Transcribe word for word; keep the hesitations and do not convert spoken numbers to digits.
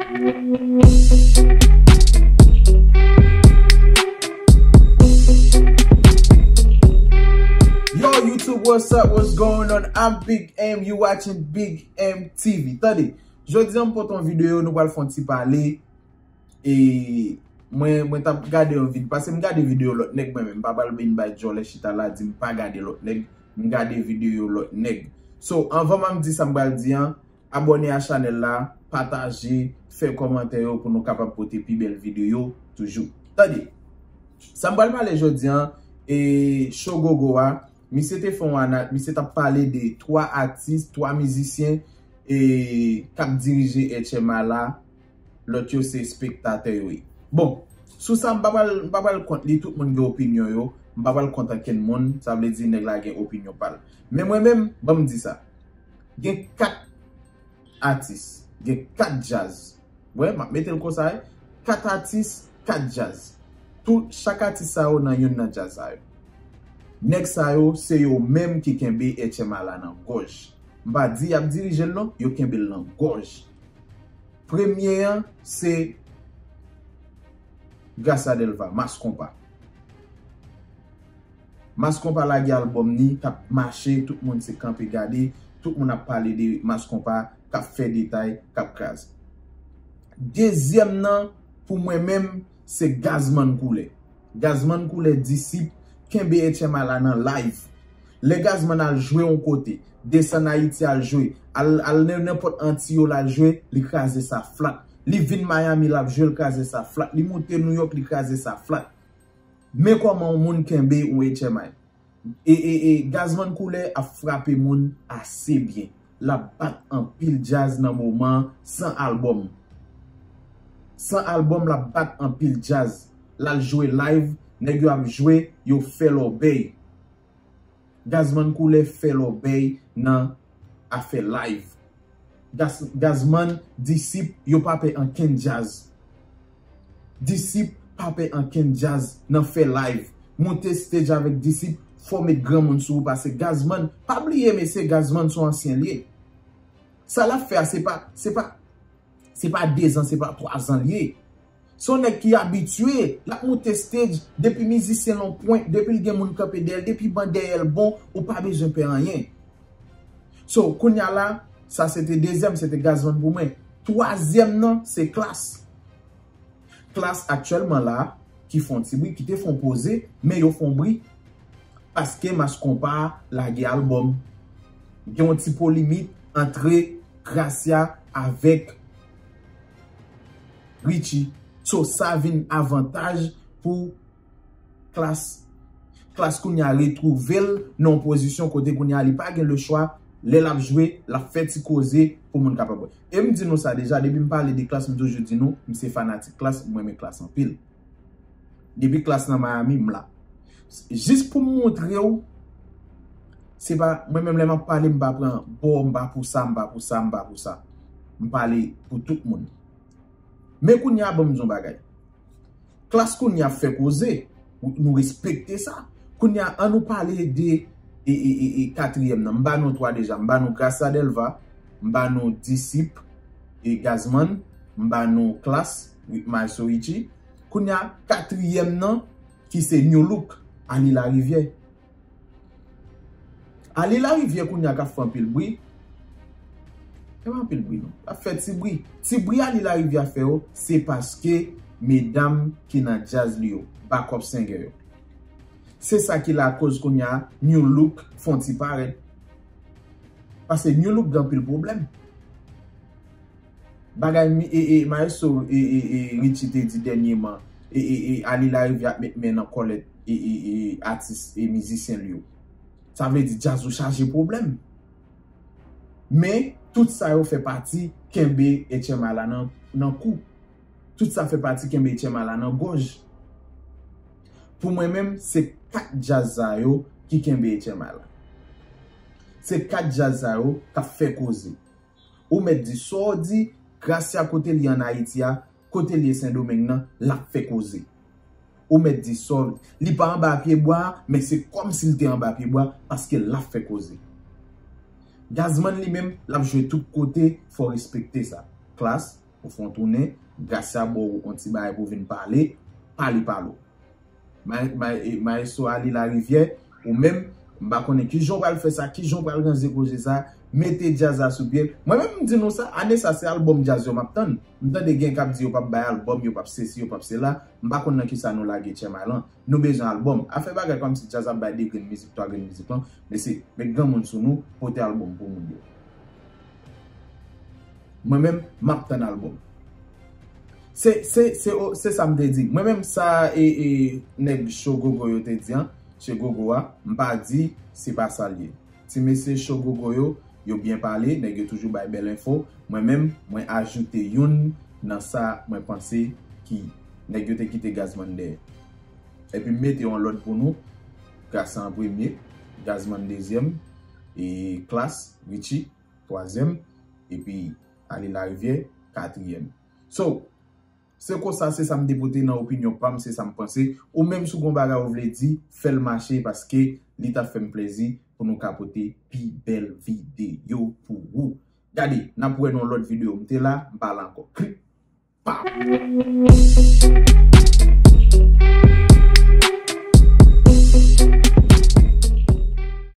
Yo, YouTube, what's up? What's going on? I'm Big M. You watching Big M T V. Tande, jodi a m pote yon videyo, nou pral fè yon ti pale. E mwen, mwen t ap gade yon videyo, paske m gade videyo lòt nèg mwen menm, m pa pral vin bay djòlè chita la, di m pa gade lòt nèg, m gade videyo lòt nèg. So, anvan m di sa m pral di an, abòne a chanèl la, pataje, fè kòmantè yo pou nou kapab pote pi bèl videyo toujou. Tande, sa m pral pale jodi an, e Shogogo a, misye te fè yon ana-, misye t ap pale de twa atis, twa mizisyen, e k ap dirije H M I la, lòt yo se espektatè yo ye. Bon, sou sa, m pa pral, m pa pral kont li, tout moun gen opinyon yo, m pa pral kont ankenn moun, sa vle di nèg la gen opinyon pa l. Men mwen menm, ban m di sa. Gen kat atis, gen kat djaz. Wè, m ap mete l konsa, wi. Kat atis, kat djaz. Tout, chak atis sa yo nan youn nan djaz sa yo. Nèg sa yo, se yo menm ki kenbe H M I la nan gòj. M pa di y ap dirije l non, yo kenbe l nan gòj. Premye an, se Gracia Delva, Mass Konpa. Mass Konpa lage albòm ni k ap mache, tout moun se kanpe gade, tout moun ap pale de Mass Konpa, k ap fè detay, k ap kraze. Dezyèm nan, pou mwen menm, se Gazman Koulè. Gazman Koulè, Disip, kenbe H M I la nan live. Lè Gazman al jwe yon kote, desann Ayiti al jwe, al, al nan nenpòt Anti yo l al jwe, li kraze sa flat. Li vin Miami, l ap jwe, l kraze sa flat. Li moute New York, li kraze sa flat. Men kòman yon moun kenbe yon H M I. E, e, e Gazman Koulè ap frape moun ase byen. L ap bat anpil djaz nan moman an san albòm. San albòm, l ap bat anpil djaz. L al jwe live, nèg yo ap jwe, yo fè lòbèy. Gazman Koulè fè lòbèy nan afè live. Gaz-, Gazman, Disip, yo pa pè ankenn djaz. Disip pa pè ankenn djaz nan fè live. Monte stage avèk Disip, fò w met granmoun sou ou, paske Gazman, pa bliye mesye, Gazman se yon ansyen li ye. Sa l ap fè a, se pa, se pa, se pa dezan, se pa twazan li ye. Se yon nèg ki abitye, l ap monte stage, depi mizisyen lan pwent, depi l gen moun kanpe dèyè l, depi ban dèyè l bon, ou pa bezwen pè anyen. So, kounye a la, sa se te dezyèm, se te Gazman pou mwen. Twazyèm nan, se Klass. Klass aktyèlman la, ki fè yon ti bri, ki te fè yon poze, men yo fè yon bri. Paske Mass Konpa lage albòm. Gen yon ti polemik antre Gracia avèk Richie. So, sa vin avantaj pou Klass. Klass kounye a retwouve l nan yon pozisyon kote kounye a li pa gen lechwa, lè l ap jwe, l ap fè ti koze pou moun kapab wè. E m di nou sa deja, depi m pale de Klass, m toujou di nou, m se fanatik Klass, m renmen Klass anpil. Depi Klass nan Miami, m la. Jis pou m montre w, se pa, mwen menm lè m ap pale, m pa pran bò, m pa pou sa, m pa pou sa, m pa pou sa. M pale pou tout moun. Men kounye a, ban m di yon bagay. Klass kounye a ap fè koze. Nou respekte sa. Kounye a, ann nou pale de e, e, e, e katriyèm nan. M ba nou twa deja. M ba nou Gracia Delva. M ba nou Disip e Gazman. M ba nou Klass, Maestro Richie. Kounye a, katriyèm nan, ki se New Look, Ali Larivière. Ali Larivière kounye a k ap fè anpil bri. E pa anpil bri non. L ap fè ti bri. Ti bri Ali Larivière ap fè yo, se paske medam ki nan djaz li yo, backup singer yo. Se sa ki lakoz kounye a New Look fè yon ti parèt. Paske New Look gen anpil pwoblèm. Bagay mi, e, e, Maestro, e, e, e, Richie te di dènyèman, e, e, e, Ali Larivière ap met men nan kòlèt, e, e, e, atis, e, mizisyen li yo. Sa vle di djaz ou chaje pwoblèm. Men, tout sa yo fè pati kenbe H M I la nan, nan kou. Tout sa fè pati kenbe H M I la nan gòj. Pou mwen menm, se kat djaz sa yo ki kenbe H M I la. Se kat djaz sa yo k ap fè koze. Ou mèt di sa w di, Gracia kote l ye ann Ayiti a, kote l ye Sendomeng nan, l ap fè koze. Ou mèt di sa w, li pa anba pyebwa a, men se kòmsi l te anba pyebwa a, paske l ap fè koze. Gazman li menm, l ap jwe tout kote, fò w respekte sa. Klass, Ou fè yon tounen, Gracia ba w yon ti bagay pou w vin pale, pale, pale w. Ma- ma- e, Maestro Ali Larivière, ou menm, m pa konnen kijan w pral fè sa, kijan w pral ranze koze sa, mete djaz la sou pye l. Mwen menm, m di nou sa, ane sa se albòm djaz yo m ap tann. M tande gen k ap di yo p ap bay albòm, yo p ap sesi, yo p ap sela. M pa konn nan kisa nou lage Tchèmay lan. Nou bezwen albòm. Afè bagay kòmsi djaz ap bay de grenn mizik, twa grenn mizik lan. Mesye, met granmoun sou nou, pote albòm pou moun yo. Mwen menm, m ap tann albòm. Se, se, se, o- se sa m te di. Mwen menm, sa e, e nèg Cho Gogo yo te di an, Che Gogo a, m pa di se pa sa l ye. Ti mesye Cho Gogo yo, yo byen pale, nèg yo toujou bay bèl enfo. Mwen menm, mwen ajoute youn nan sa mwen panse ki nèg yo te kite Gazman dèyè. Epi m mete yon lòd pou nou, Gracia an premye, Gazman dezyèm, e Klass, Richie, twazyèm, epi Ali Larivière, katriyèm. So, se konsa, se sa m te pote nan opinyon pa m, se sa m panse. Ou menm si w gen yon bagay ou vle di, fè l mache paske li t ap fè m plezi pou nou ka pote pi bèl videyo pou ou. Gade, n ap wè nan lòt videyo. M te la, m pa la ankò. Klik. Pow!